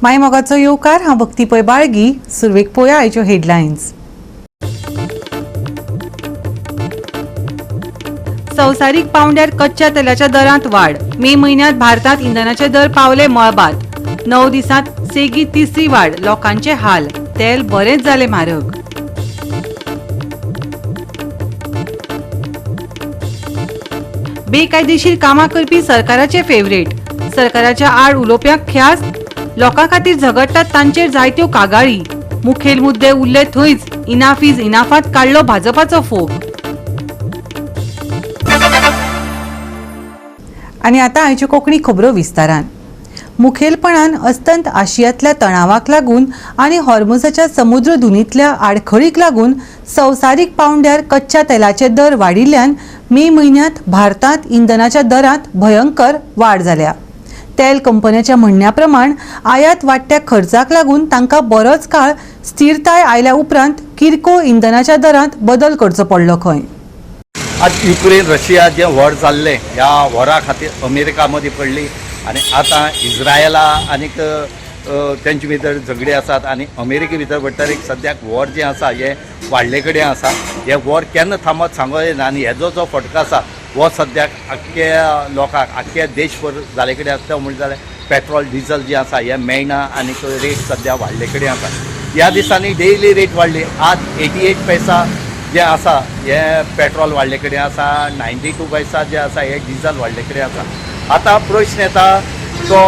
माय मोगाचो येवकार. हांव भक्ती पै बाळगी. सुरवेक पळोवया आयच्यो हेडलायन्स. संवसारीक पावंड्यार कच्च्या तेलाच्या दरांत वाड. मे म्हयन्यांत भारतांत इंधनाचे दर पावले मळबात. 9 दिसांत सेगीत तिसरी वाड. लोकांचे हाल. तेल बरेंच जालें म्हारग. बेकायदेशीर कामां करपी सरकाराचे फेवरेट. सरकाराच्या आड उलोवप्यांक ख्यास्त. लोकां खातीर झगडटात तांचेर जायत्यो कागाळी. मुखेल मुद्दे उरले थंयच. इनाफ is इनाफात काडलो भाजपाचो फोग. आनी आतां आयच्यो कोंकणी खबरो विस्तारान. मुखेलपणान अस्तंत आशियांतल्या तणावाक लागून आनी हॉर्मुजाच्या समुद्रधुनींतल्या आडखळीक लागून संवसारीक पावंड्यार कच्च्या तेलाचे दर वाडिल्ल्यान मे म्हयन्यांत भारतांत इंधनाच्या दरांत भयंकर वाड जाल्या. तेल कंपन्याच्या म्हणण्या प्रमाण आयात वाडट्या खर्चाक लागून तांकां बरोच काळ स्थिरताय आयल्या उपरांत किरकोळ इंधनाच्या दरांत बदल करचो पडलो खंय. आज युक्रेन रशिया जें वॉर जाल्लें, ह्या वॉरा खातीर अमेरिका मदीं पडली आनी आतां इज्रायला आनीक तेंचे भितर झगडी आसात आनी अमेरिके भितर पडटरीक सद्याक वॉर जें आसा हें वाडले कडेन आसा. हें वॉर केन्ना थांबत सांगो येना आनी हेजो जो फटको आसा हो सद्याक आख्ख्या लोकांक, आख्ख्या देशभर जाले कडेन आसा. म्हणलें जाल्यार पेट्रोल डिजल जें आसा हें मेळना आनीक रेट सद्या वाडले कडेन आसा. ह्या दिसांनी डेली रेट वाडली. आज 88 पैसा जे आसा हे पेट्रोल वाडले कडेन आसा, 92 पैसा जे आसा हे डिजल वाडले कडेन आसा. आतां प्रश्न येता तो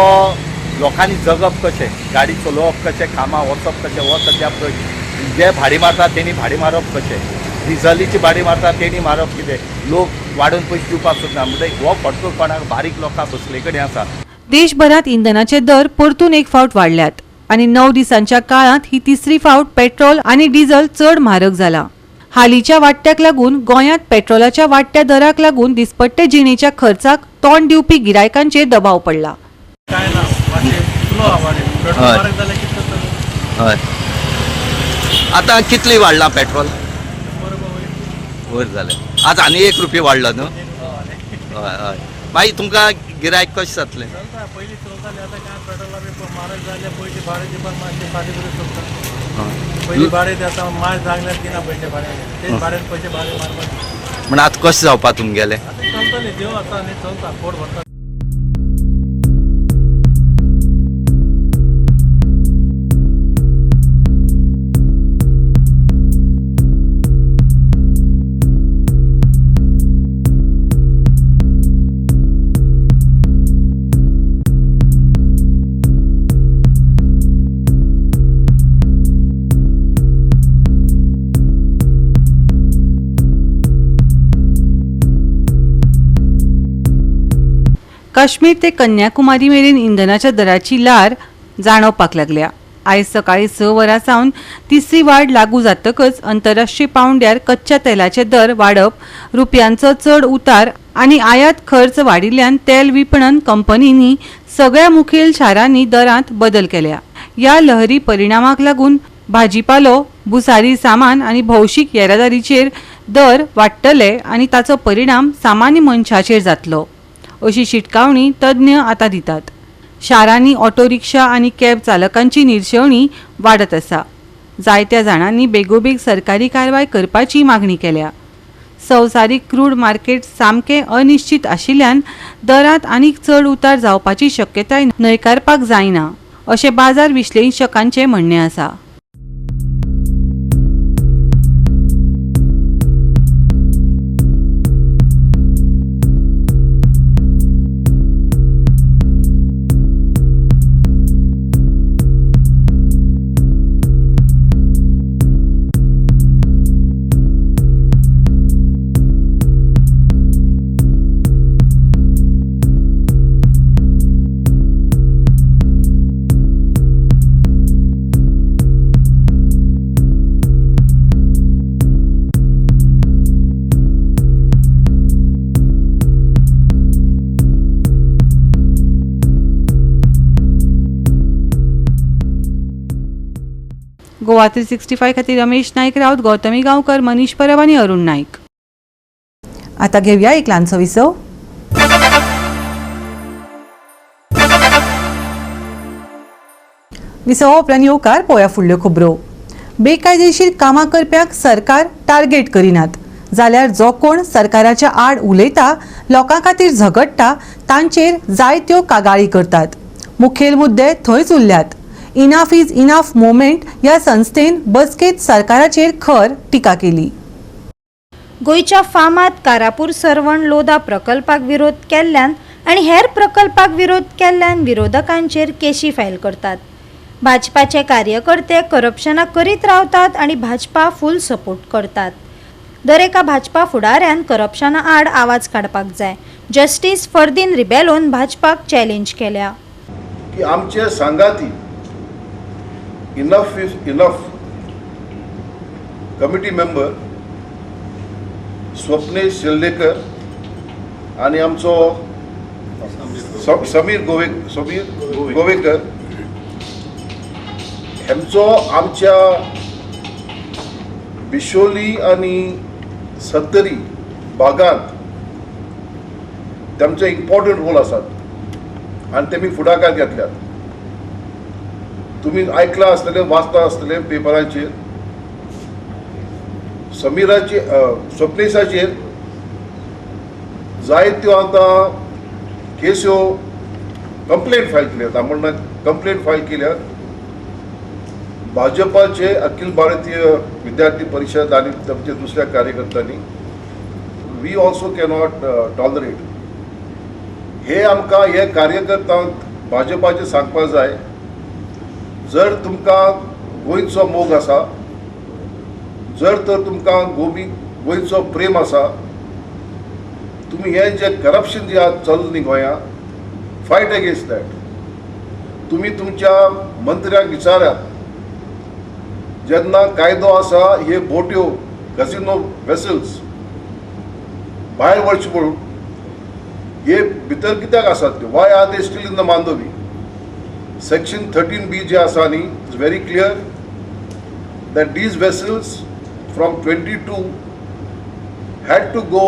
लोकांनी जगप कशें, गाडी चलोवप कशें, कामां वचप कशें, हो सद्या प्रश्न. जे भाडी मारता तेणी भाडी मारप कशें, डिजलीची भाडी मारता तेणी मारप कितें, लोक वाडोवन पयशे दिवपाक सोदना. म्हणटकीर हो फटको कोणाक, बारीक लोकांक बसले कडेन आसा. देशभरात इंधनाचे दर परतून एक फावट वाडल्यात आनी 9 दिसांच्या काळांत ही तिसरी फावट पेट्रोल आनी डिझल चड म्हारग जाला. हालींच्या वाडट्याक लागून गोंयांत पेट्रोलाच्या वाडट्या दराक लागून दिसपट्टे जिणेच्या खर्चाक तोंड दिवपी गिरायकांचेर दबाव पडला. काय ना, मातशें स्लो आहा रे. पेट्रोल हय. म्हारग जाल्यार कितें करतले? हय, आतां कितली वाडला पेट्रोल? 100 रुपया वयर. वयर जालें. आज आनी 1 रुपया वाडलो न्हू. हय हय, मागीर तुमकां गिरायक कशें जातलें? चलता, पयलीं चलतालें, आतां काय पेट्रोला बी म्हारग जालें. पयलीं भाडें दिवपाक मातशें फाटीं फुडें चलता. पयलीं भाडें ते आतां माय जागल्यार दिना पयशे भाड्याक, तेच भाड्यान पयशे भाडें मारपाक. म्हण आतां कशें जावपा तुमगेलें? आतां चलतलें, देव आसा आनी चलता, पोट भरता. काश्मीर ते कन्याकुमारी मेरेन इंधनाच्या दराची ल्हार जाणवपाक लागल्या. आयज सकाळीं 6 वरां सावन तिसरी वाड लागू जातकच अंतरराष्ट्रीय पावंड्यार कच्च्या तेलाचे दर वाडप, रुपयांचो चड उतार आनी आयात खर्च वाडिल्ल्यान तेल विपणन कंपनींनी सगळ्या मुखेल शारांनी दरांत बदल केल्या. ह्या लहरी परिणामाक लागून भाजीपालो, भुसारी सामान आनी भौशीक येरादारीचेर दर वाडटले आनी ताचो परिणाम सामान्य मनशाचेर जातलो अशी शिटकावणी तज्ञ आतां दितात. शारांनी ऑटो रिक्षा आनी कॅब चालकांची निर्शेवणी वाडत आसा. जायत्या जाणांनी बेगोबेग सरकारी कारवाय करपाची मागणी केल्या. संवसारीक क्रूड मार्केट सामकें अनिश्चित आशिल्ल्यान दरांत आनीक चड उतार जावपाची शक्यताय न्हयकारपाक जायना अशें बाजार विश्लेशकांचें म्हणणें आसा. गोवा 365 खातीर रमेश नाईक राऊत, गौतमी गांवकर, मनीष परब आनी अरुण नाईक. आता घेऊया एक ल्हानसो विसव. विसवा उपरांत येवकार. पळोवया फुडल्यो खबरो. बेकायदेशीर कामां करप्यांक सरकार टार्गेट करिनात जाल्यार जो कोण सरकाराच्या आड उलयता, लोकां खातीर झगडटा, तांचेर जायत्यो कागाळी करतात. मुखेल मुद्दे थंयच उरल्यात. इनाफ is enough movement ह्या संस्थेन बसकेंत सरकाराचेर खर टिका केली. गोंयच्या फामाद कारापूर सर्वण लोदा प्रकल्पाक विरोध केल्ल्यान आनी हेर प्रकल्पाक विरोध केल्ल्यान विरोधकांचेर केशी फायल करतात. भाजपाचे कार्यकर्ते करप्शनां करीत रावतात आनी भाजपा फूल सपोर्ट करतात. दरेका भाजपा फुडाऱ्यान करप्शना आड आवाज काडपाक जाय. जस्टीस फर्दीन रिबेलोन भाजपाक चॅलेंज केल्या. की आमचे सांगाती Enough is Enough committee member Swapnesh Sheldekar आनी आमचो समीर गोवेकर हेमचो आमच्या बिशोली आनी सत्तरी भागांत तांचे इम्पॉर्टंट रोल आसात आनी तेमी फुडाकार घेतल्यात. तुमी आयकलां आसतलें, वाचता आसतलें पेपराचेर, समीराचे स्वप्नेशाचेर जायत्यो आतां केस्यो कंप्लेंट फायल केल्यात. म्हणल्यार कंप्लेंट फायल केल्यात भाजपाचे अखिल भारतीय विद्यार्थी परिशद आनी तांच्या दुसऱ्या कार्यकर्त्यांनी. We also cannot tolerate हे. आमकां हे कार्यकर्त्यांक भाजपाचे सांगपाक जाय, जर तुमकां गोंयचो मोग आसा, जर तर तुमकां गोमी गोंयचो प्रेम आसा, तुमी हें जें करप्शन जें आज चल्लां न्ही गोंयांत, फायट अगेन्स्ट that. तुमी तुमच्या मंत्र्यांक विचारात, जेन्ना कायदो आसा हे बोट्यो, कसिनो वेसल्स भायर वचचे म्हणून, हे भितर कित्याक आसात त्यो? Why are they still in the Mandovi? Section 13B जे आसा न्ही, is very clear that these vessels from 22 had to go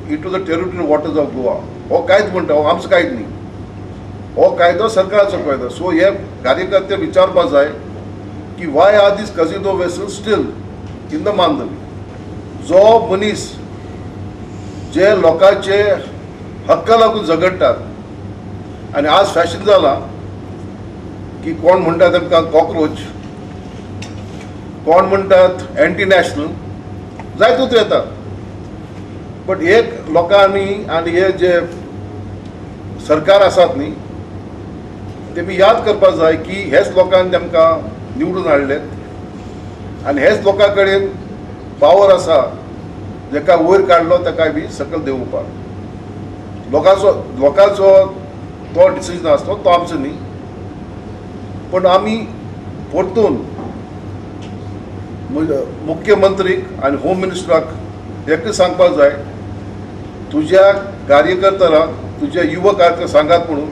into the territorial waters of Goa. हो कायदो म्हणटा, हो आमचो कायदो न्ही, हो कायदो सरकाराचो कायदो. सो हे कार्यकर्ते विचारपा जाय की why are these casino vessels still in the Mandovi? जो मनीस जे लोकांचे हक्का लागून झगडटात आनी आज फॅशन जाला की कोण म्हणटा तांकां कॉक्रोच, कोण म्हणटात अँटी नॅशनल, जायतूच येतात. बट एक लोकांनी आनी हे जे सरकार आसात न्ही, तेमी याद करपाक जाय की हेच लोकांनी तांकां निवडून हाडलेत आनी हेच लोकां कडेन पावर आसा, जेका वयर काडलो ताका बी सकयल देंवोवपाक. लोकांचो तो डिसिजन आसतो, तो आमचो न्ही. पूण आमी परतून मुख्यमंत्रीक आनी होम मिनिस्टराक एकच सांगपाक जाय, तुज्या कार्यकर्त्यांक, तुज्या युवक कार्यकर्त्यांक सांगात म्हणून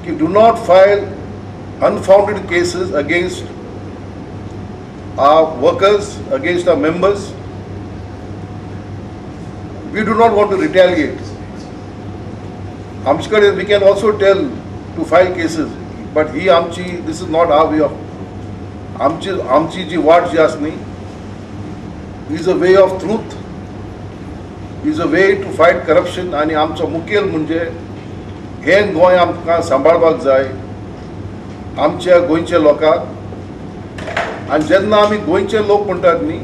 की do not file unfounded cases against our workers, against our members. We do not want to retaliate. आमचे कडेन we can also tell to file cases, but ही आमची, this is not our way of, आमची जी वाट जी आसा न्ही, is a way of truth, is a way to fight corruption. आनी आमचो मुखेल म्हणजे हें गोंय आमकां सांबाळपाक जाय, आमच्या गोंयच्या लोकांक. आनी जेन्ना आमी गोंयचे लोक म्हणटात न्ही,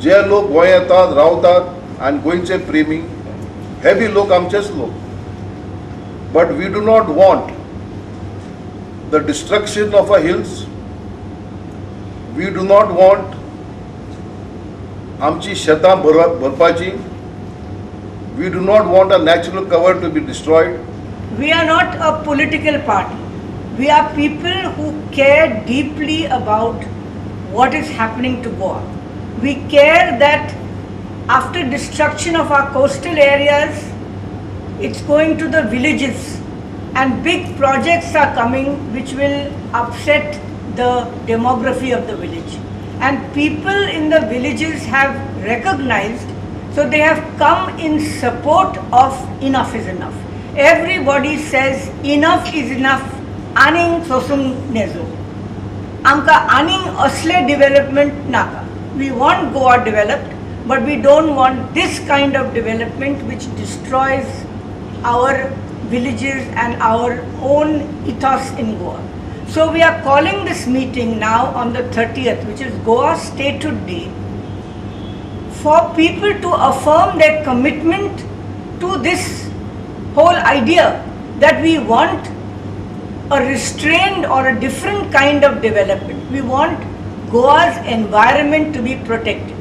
जे लोक गोंय येतात, रावतात आनी गोंयचे प्रेमी, हे बी लोक आमचेच लोक. But we do not want the destruction of our hills. We do not want आमची शेतां भरपाची. We do not want a natural cover to be destroyed. We are not a political party. We are people who care deeply about what is happening to Goa. We care that after destruction of our coastal areas, it's going to the villages and big projects are coming which will upset the demography of the village. And people in the villages have recognized, so they have come in support of enough is enough. Everybody says enough is enough. आनीक सोसूंक नेजो. आमकां आनीक असले development नाका. We want Goa developed, but we don't want this kind of development which destroys our villages and our own ethos in Goa. So we are calling this meeting now on the 30th, which is Goa Statehood Day, for people to affirm their commitment to this whole idea that we want a restrained or a different kind of development. We want Goa's environment to be protected.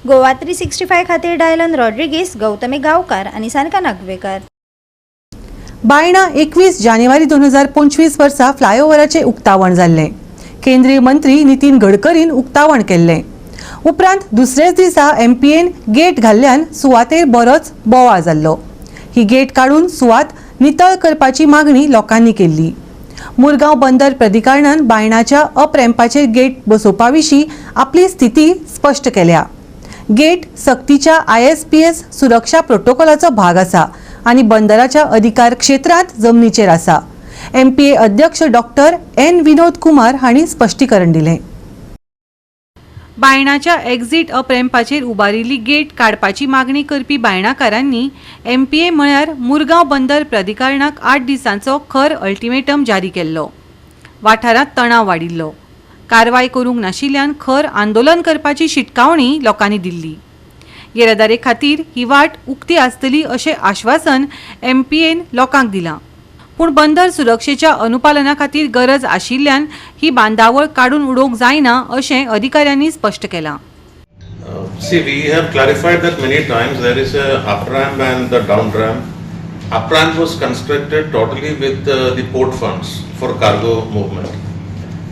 Goa 365 खातीर Dylan Rodrigues, Gautami गांवकार आनी सानका नागवेकर. बायणा 21 जानेवारी 2025 वर्सा फ्लायओव्हराचें उक्तावण जाल्लें. केंद्रीय मंत्री नितीन गडकरीन उक्तावण केल्लें. उपरांत दुसरेच दिसा एमपीएन गेट घाल्ल्यान सुवातेर बरोच बोवाळ जाल्लो. ही गेट काडून सुवात नितळ करपाची मागणी लोकांनी केल्ली. मुरगांव बंदर प्राधिकरणान बायणाच्या अप रॅम्पाचेर गेट बसोवपा विशीं आपली स्थिती स्पश्ट केल्या. गेट सक्तीच्या आयएसपीएस सुरक्षा प्रोटोकॉलाचो भाग आसा आनी बंदराच्या अधिकार क्षेत्रांत जमनीचेर आसा. एमपीए अध्यक्ष डॉक्टर एन विनोद कुमार हांणी स्पश्टीकरण दिलें. बायणाच्या एक्झिट अप रॅम्पाचेर उबारिल्ली गेट काडपाची मागणी करपी बायणाकारांनी एमपीए म्हळ्यार मुरगांव बंदर प्राधिकरणाक 8 दिसांचो खर अल्टिमेटम जारी केल्लो. वाठारांत तणाव वाडिल्लो. कारवाय करूंक नाशिल्ल्यान खर आंदोलन करपाची शिटकावणी लोकांनी दिल्ली. येरादारी खातीर ही वाट उक्ती आसतली अशें आश्वासन एमपीएन लोकांक दिलां. पूण बंदर सुरक्षेच्या अनुपालना खातीर गरज आशिल्ल्यान ही बांदावळ काडून उडोवंक जायना अशें अधिकाऱ्यांनी स्पश्ट केलां. See, we have clarified that many times. There is a up ramp and the down ramp. Up ramp was constructed totally with the port funds for cargo movement.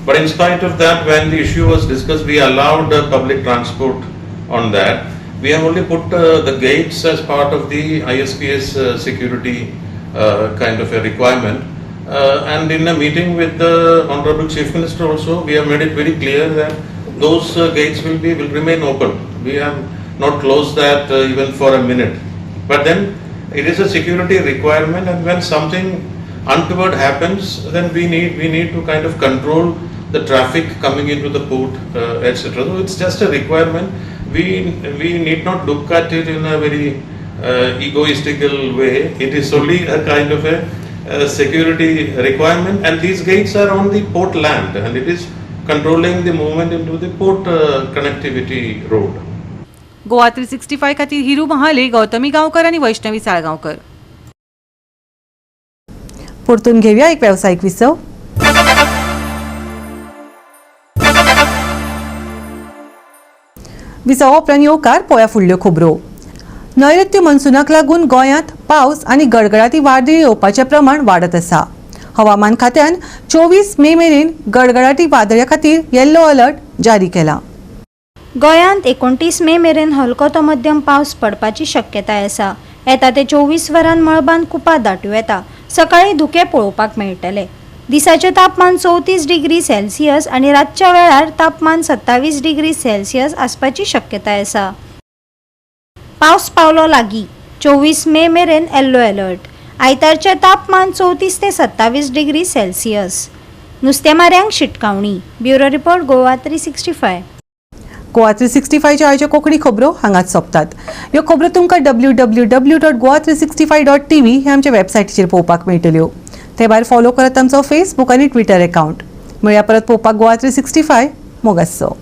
But in spite of that, when the issue was discussed, we allowed public transport on that. We have only put the gates as part of the ISPS security kind of a requirement. And in a meeting with the Honorable Chief Minister also, we have made it very clear that those gates will remain open. We have not closed that even for a minute. But then it is a security requirement, and when something untoward happens, then we need to kind of control the traffic coming into the port, etc. So it's just a requirement. We need not look at it in a very egoistical way. It is only a kind of a security requirement, and these gates are on the port land, and it is controlling the movement into the port connectivity road. Goa 365 खातीर हिरू महाले, गौतमी गांवकर आनी वैष्णवी साळगांवकर. परतून घेऊया एक व्यावसायिक विसव. विसवा उपरांत येवकार. पोया फुडल्यो खबरो. नैऋत्य मनसुनाक लागून गोंयांत पावस आनी गडगडाटी वादळ येवपाचें प्रमाण वाडत आसा. हवामान खात्यान 24 मे मेरेन गडगडाटी वादळ्या खातीर येल्लो अलर्ट जारी केला. गोंयांत 29 मे मेरेन हलको तो मध्यम पावस पडपाची शक्यताय आसा. येता ते 24 वरां मळबान कुपां दाटूं येता. सकाळीं धुकें पळोवपाक मेळटलें. दिसाचें तापमान 34 डिग्री सेल्सियस आनी रातच्या वेळार तापमान 27 डिग्री सेल्सियस आसपाची शक्यताय आसा. पावस पावलो लागीं. 24 मे मेरेन येल्लो अलर्ट. आयतारचें तापमान 34 ते 27 डिग्री सेल्सियस. नुस्तेमाऱ्यांक शिटकावणी. Bureau report, Goa 365. Goa 365च्या आयच्यो कोंकणी खबरो हांगाच सोंपतात. ह्यो खबरो तुमकां www.goa365.tv ह्या आमच्या वेबसायटीचेर पळोवपाक मेळटल्यो. ते भायर फॉलो करात आमचो फेसबूक आनी ट्विटर एकावंट. मेळया परत पळोवपाक गोवा 365. मोगासो.